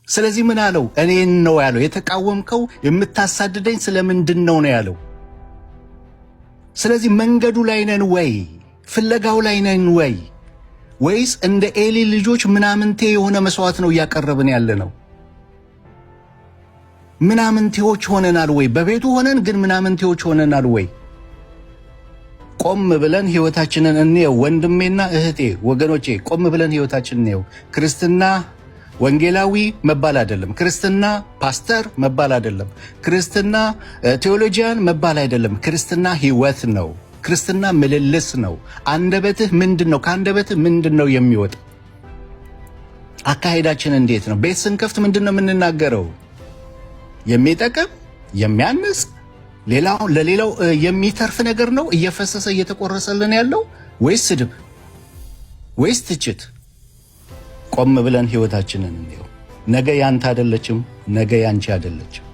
ስለዚህ ምን አለው? እኔን ነው ያለው። የተቃወምከው የምታሳድደኝ ስለምንድን ነው ነው ያለው። ስለዚህ መንገዱ ላይ ነን ወይ? ፍለጋው ላይ ነን ወይ? ወይስ እንደ ኤሊ ልጆች ምናምንቴ የሆነ መስዋዕት ነው እያቀረብን ያለ ነው? ምናምንቴዎች ሆነናል ወይ? በቤቱ ሆነን ግን ምናምንቴዎች ሆነናል ወይ? ቆም ብለን ህይወታችንን እንየው። ወንድሜና እህቴ ወገኖቼ፣ ቆም ብለን ህይወታችንን እንየው። ክርስትና ወንጌላዊ መባል አይደለም። ክርስትና ፓስተር መባል አይደለም። ክርስትና theologian መባል አይደለም። ክርስትና ህይወት ነው። ክርስትና ምልልስ ነው። አንደበትህ ምንድን ነው? ከአንደበትህ ምንድን ነው የሚወጣ? አካሄዳችን እንዴት ነው? ቤት ስንከፍት ምንድን ነው የምንናገረው? የሚጠቅም፣ የሚያንጽ፣ ሌላው ለሌላው የሚተርፍ ነገር ነው እየፈሰሰ እየተቆረሰልን ያለው ወይስ ስድብ ወይስ ትችት? ቆም ብለን ህይወታችንን እንየው። ነገ ያንተ አይደለችም፣ ነገ ያንቺ አይደለችም።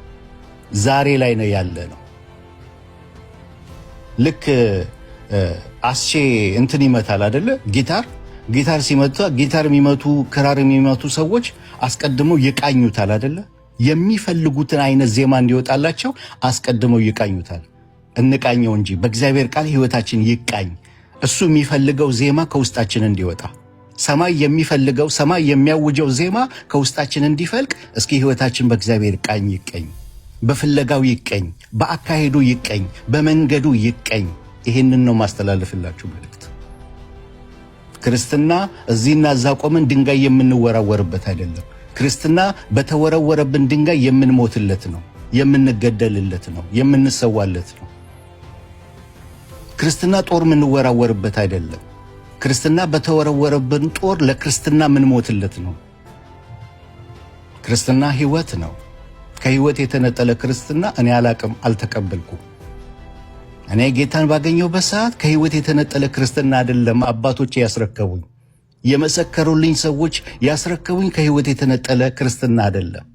ዛሬ ላይ ነው ያለ ነው። ልክ አስቼ እንትን ይመታል አይደለ? ጊታር ጊታር ሲመታ ጊታር የሚመቱ፣ ክራር የሚመቱ ሰዎች አስቀድመው ይቃኙታል አይደለ? የሚፈልጉትን አይነት ዜማ እንዲወጣላቸው አስቀድመው ይቃኙታል። እንቃኘው እንጂ በእግዚአብሔር ቃል ህይወታችን ይቃኝ። እሱ የሚፈልገው ዜማ ከውስጣችን እንዲወጣ፣ ሰማይ የሚፈልገው፣ ሰማይ የሚያውጀው ዜማ ከውስጣችን እንዲፈልቅ እስኪ ህይወታችን በእግዚአብሔር ቃኝ ይቀኝ፣ በፍለጋው ይቀኝ፣ በአካሄዱ ይቀኝ፣ በመንገዱ ይቀኝ። ይሄንን ነው ማስተላለፍላችሁ መልእክት። ክርስትና እዚህና እዛ ቆመን ድንጋይ የምንወራወርበት አይደለም። ክርስትና በተወረወረብን ድንጋይ የምንሞትለት ነው፣ የምንገደልለት ነው፣ የምንሰዋለት ነው። ክርስትና ጦር የምንወራወርበት አይደለም። ክርስትና በተወረወረብን ጦር ለክርስትና የምንሞትለት ነው። ክርስትና ህይወት ነው። ከህይወት የተነጠለ ክርስትና እኔ አላቅም፣ አልተቀበልኩም። እኔ ጌታን ባገኘሁበት ሰዓት ከህይወት የተነጠለ ክርስትና አይደለም አባቶቼ ያስረከቡኝ፣ የመሰከሩልኝ ሰዎች ያስረከቡኝ ከህይወት የተነጠለ ክርስትና አይደለም።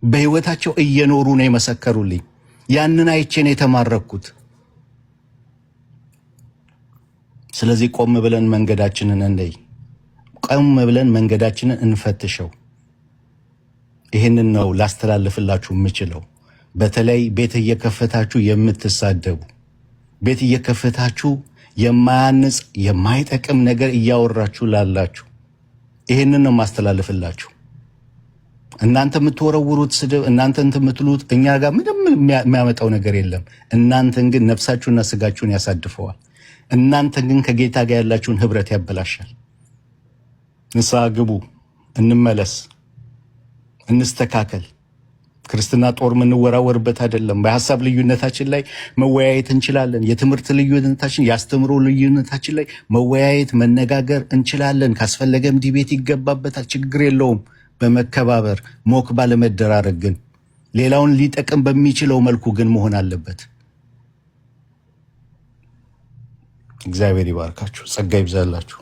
በህይወታቸው እየኖሩ ነው የመሰከሩልኝ። ያንን አይቼ ነው የተማረኩት። ስለዚህ ቆም ብለን መንገዳችንን እንይ፣ ቆም ብለን መንገዳችንን እንፈትሸው። ይህንን ነው ላስተላልፍላችሁ የምችለው። በተለይ ቤት እየከፈታችሁ የምትሳደቡ፣ ቤት እየከፈታችሁ የማያንጽ የማይጠቅም ነገር እያወራችሁ ላላችሁ ይህንን ነው ማስተላልፍላችሁ። እናንተ የምትወረውሩት ስድብ፣ እናንተ እንትን የምትሉት እኛ ጋር ምንም የሚያመጣው ነገር የለም። እናንተን ግን ነፍሳችሁና ስጋችሁን ያሳድፈዋል። እናንተን ግን ከጌታ ጋር ያላችሁን ህብረት ያበላሻል። ንስሐ ግቡ፣ እንመለስ፣ እንስተካከል። ክርስትና ጦር የምንወራወርበት አይደለም። በሀሳብ ልዩነታችን ላይ መወያየት እንችላለን። የትምህርት ልዩነታችን፣ የአስተምሮ ልዩነታችን ላይ መወያየት መነጋገር እንችላለን። ካስፈለገም debate ይገባበታል። ችግር የለውም። በመከባበር mock ባለመደራረግ ግን ሌላውን ሊጠቅም በሚችለው መልኩ ግን መሆን አለበት። እግዚአብሔር ይባርካችሁ፣ ጸጋ ይብዛላችሁ።